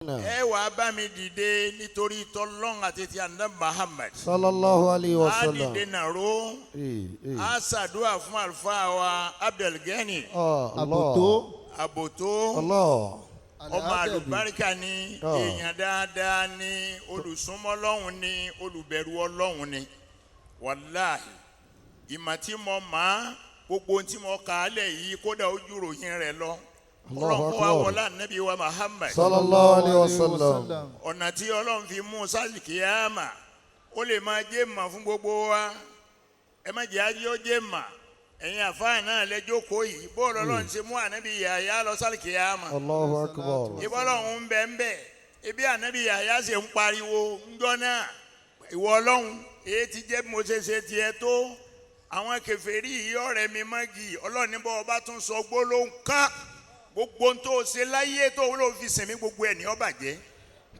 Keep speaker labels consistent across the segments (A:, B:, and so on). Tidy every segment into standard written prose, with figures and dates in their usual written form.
A: Ẹ wàá bá mi dìde nítorí tọ́lọ́n àti ti àná Muhammad.
B: Sallallahu alayhi wa
A: Á
B: sallam.
A: dìde nàró.
B: Eh, eh.
A: Á ṣàdúrà fún àlùfáà wa Abdulgani.
B: Ah, Allah.
C: Àbòtó.
A: Àbòtó.
B: Allah.
A: Ọmọ àlùbáríkà ni,
B: Ah.
A: èèyàn dáadáa ni, olùsúnmọ́ Ọlọ́hun ni, olùbẹ̀rù Ọlọ́hun ni. Wàláhì, ìmọ̀ tí mo máa, gbogbo ohun tí mo kà á lẹ̀ yìí, kódà ojú ròyìn rẹ̀ lọ.
B: Allahu
A: Ọlọ́run kó wá
B: Akbar.
A: wọlá Nábì wa Muhammad.
B: Sallallahu alayhi wa sallam.
A: Ọ̀nà tí Ọlọ́run fi mú sálìkìyàmà, ó lè máa jẹ́ mà fún gbogbo wa. Ẹ má jẹ́ ajé ó jẹ́ mà. Ẹ̀yin àfáà náà lẹ́jọ́ kó yìí, bóòlù Ọlọ́run ṣe mú ànábì Yàyà lọ sálìkìyàmà.
B: Allahu Akbar.
A: Ìbọ́lọ́hún ń bẹ ń bẹ ibi ànábì Yàyà ṣe ń pariwo ńjọ́ náà, ìwọ Ọlọ́run, èyí ti jẹ́ bí mo ṣe ṣe tiẹ̀ tó, àwọn kèfèrí yìí ọ̀rẹ́ mi mọ́gì. Ọlọ́run níbọ̀ ọba tún sọ gbólóhùn kan, gbogbo ohun tó ṣe láyé tó ló fi sìnmí, gbogbo ẹ̀ ní ó bàjẹ́.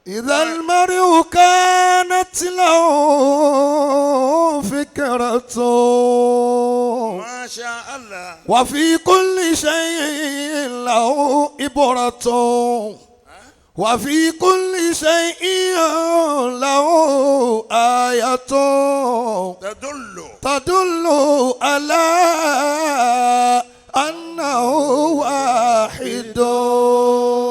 B: إذا المرء كانت له فكرة
A: Masha Allah.
B: وفي كل شيء له إبرة وفي كل شيء له آية
A: تدل
B: تدل على أنه واحد.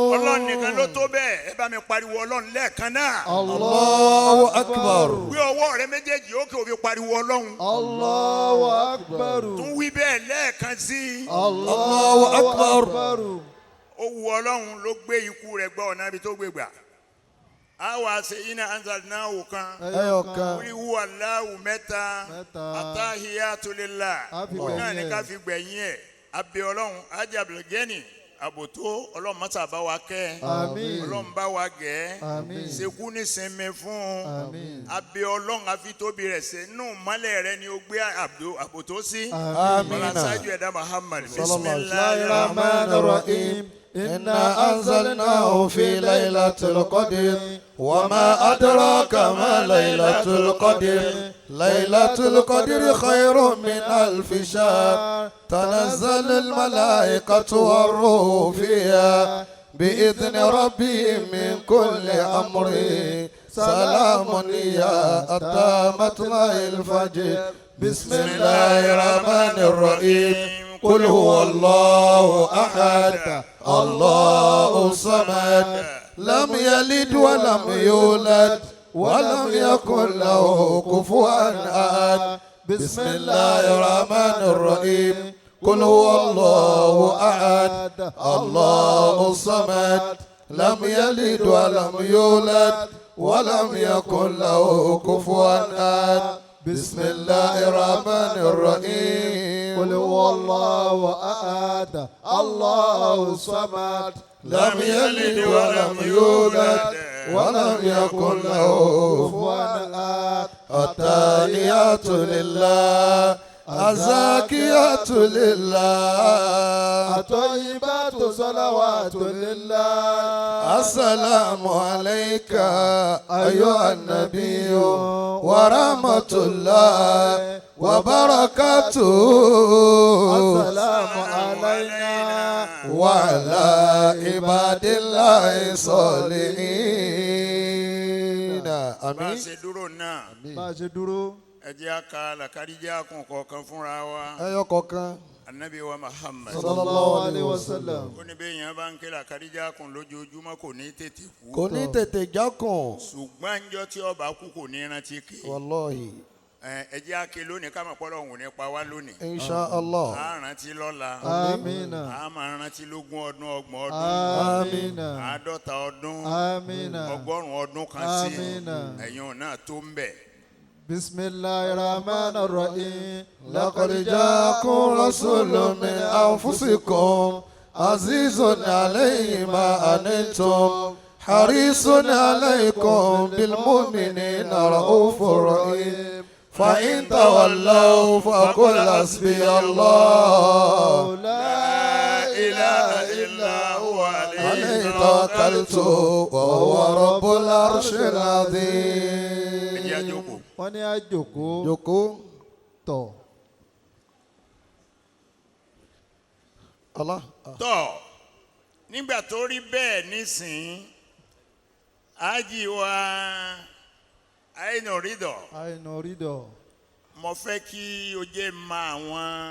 A: Ọlọ́run nìkan ló tó bẹ́ẹ̀. Ẹ bá mi pariwo Ọlọ́run lẹ́ẹ̀kan náà.
B: Allahu Akbar.
A: Gbé ọwọ́ rẹ méjèèjì ókè, ó fi pariwo Ọlọ́run.
C: Allahu Akbar.
A: Tún wí bẹ́ẹ̀ lẹ́ẹ̀kan sí i.
B: Allahu Akbar.
A: Ó wu Ọlọ́run ló gbé ikú rẹ̀ gbọ́ ọ̀nà ibi tó gbé gbà. A wà ṣe iná anzalnahu kan.
B: Ẹyọ kan.
A: Wíwú aláwù mẹ́ta.
C: Mẹ́ta.
A: Atahiyatu lillah.
C: A fi
A: Òun náà
C: gbẹ̀yìn
A: ní
C: ẹ̀.
A: ká fi gbẹ̀yìn ẹ̀. Abẹ́ Ọlọ́run Ajabulgeni Àbòtó, Ọlọ́run mọ́sà bá wa kẹ́.
C: Àmín.
A: Ọlọ́run bá wa gẹ̀.
C: Àmín.
A: Sekú ní sinmi fún un.
C: Àmín.
A: Abẹ́ Ọlọ́run, àfitóbi rẹ̀ ṣe nù mọ́lẹ̀ rẹ̀ ni ó gbé Àbòtó sí.
B: Àmín.
A: Bọ́lá sáájú ẹ̀dá Muhammad.
B: Sallallahu
A: Bismillahir
B: الرحمن الرحيم. إنا أنزلناه في ليلة القدر، وما أدراك ما ليلة القدر؟ ليلة القدر خير من ألف شهر. تنزل الملائكة والروح فيها بإذن ربهم من كل أمر. سلام هي حتى مطلع الفجر. بسم الله الرحمن الرحيم. قل هو الله أحد، الله الصمد، لم يلد ولم يولد ولم يكن له كفوا أحد. بسم الله الرحمن الرحيم. قل هو الله أحد، الله الصمد، لم يلد ولم يولد ولم يكن له كفوا أحد. بسم الله الرحمن الرحيم.
C: قل هو الله أحد، الله الصمد،
B: لم يلد ولم يولد ولم يكن له
C: كفوا أحد.
B: التحيات لله، الزاكيات لله،
C: الطيبات صلوات لله.
B: السلام عليك أيها النبي ورحمة الله وبركاته.
C: السلام علينا
B: وعلى عباد الله الصالحين.
A: Bá a
B: آمين.
A: Ṣe dúró náà.
C: Bá a ṣe dúró.
A: Ẹ jẹ́ á ka làkàdíjà kún kọ̀ọ̀kan fúnra wa.
B: Ẹyọ kọ̀ọ̀kan.
A: Anabi wa Muhammad.
C: Sallallahu alayhi wa sallam.
A: Ó ní bẹ́ẹ̀ yẹn bá ń ké làkàdíjà kún lójoojúmọ́, kò ní tètè kú.
B: Kò ní tètè jákùn.
A: Ṣùgbọ́n njọ́ tí ó bá kú, kò ní rántí ké.
B: Wallahi.
A: Ẹ jẹ́ á ké lónìí, ká mọ̀ pọ́lọ́ òun ní pa wá lónìí.
B: Insha Allah.
A: A rántí lọ́la.
C: Amina.
A: A máa rántí lógún ọdún, 30 ọdún,
C: Amina.
A: 50 ọdún,
C: Amina.
A: 100 ọdún kan sí.
C: Amina.
A: Ẹ̀yin náà tó ń bẹ̀.
C: بسم الله الرحمن الرحيم.
B: لقد جاءكم رسول من أنفسكم، عزيز عليه ما عنتم، حريص عليكم بالمؤمنين رؤوف رحيم. فإن تولوا فقل حسبي الله
C: لا
A: إله إلا هو
B: عليه توكلت وهو رب العرش العظيم.
A: Ẹ jẹ́ á jókòó.
C: Wọ́n ní á jókòó.
B: Jókòó.
C: Tọ̀.
B: Allah.
A: Tọ́, nígbà tó rí bẹ́ẹ̀ nísìnyí. Ájì wa àìnà rídọ̀
C: Àìnà rídọ̀.
A: mo fẹ́ kí o jẹ́ mọ àwọn.